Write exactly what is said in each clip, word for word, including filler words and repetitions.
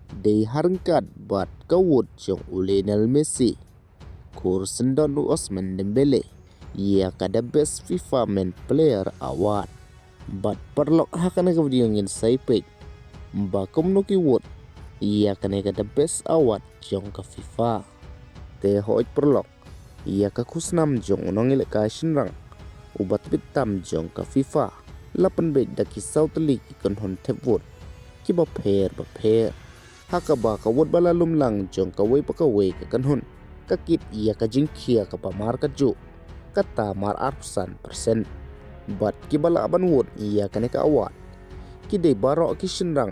Dei ha ryngkat bad ka vote jong u Lionel Messi, khur syndon u Ousmane Dembélé ïa ka The Best FIFA Men Player Award. Bad paralok, ha kane ka video ngin sa ïa peit ba kumno ki vote ïa kane ka The Best Award jong ka FIFA. Te hooid paralok, ïa ka khusnam jong u nongïalehkai shynrang uba tbit tam jong ka FIFA la pynbeit da ki saw tylli ki kynhun thep vote kiba pher bapher. Ha kaba ka vote ba la lum lang jong kawei pa kawei ka kynhun ka kit ïa ka jingkhia kaba markatjuh, kata mar arphew san percent. Bad kiba lah ban vote ïa kane ka award ki dei baroh ki shynrang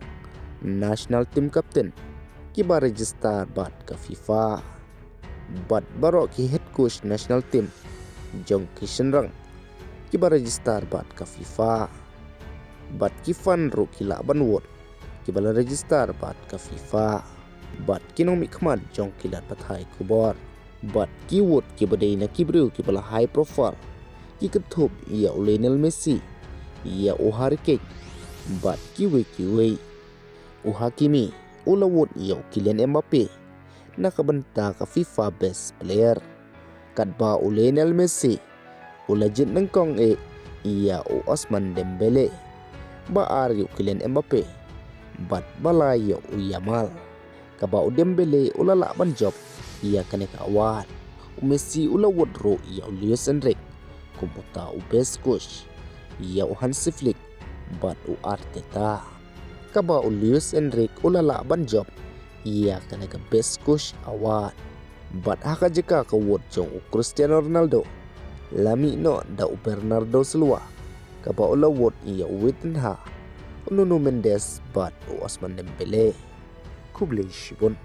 national team captain kiba register bad ka FIFA, bad baroh ki head coach national team jong ki shynrang kiba register bad ka FIFA. Bad ki fan ruh ki lah ban vote kiba la register bad ka FIFA, bad ki nongmihkhmat jong ki lad pathai khubor. Bad ki vote kiba dei na ki briew kiba la high profile ki kynthup ïa u Lionel Messi, ïa u Harry Kane, bad kiwei kiwei. U Hakimi u la vote ïa u Kylian Mbappe na ka bynta ka FIFA Best Player. Katba u Lionel Messi u la jied nyngkong eh ïa u Ousmane Dembélé, ba ar ïa u Kylian Mbappe, bad ba lai ïa u Yamal. Kaba u Dembélé u la lah ban jop ïa kane ka award. U Messi u la vote ruh ïa u Luis Enrique kum uta u best coach, ïa u Hansi Flick bad u Arteta. Kaba u Luis Enrique u la lah ban jop ïa kane ka best coach award. Bad ha ka jaka ka vote jong u Cristiano Ronaldo la mih noh da u Bernardo Silva, kaba u la vote ïa u Vitinha, u Nuno Mendes bad u Ousmane Dembélé. Khublei shibun.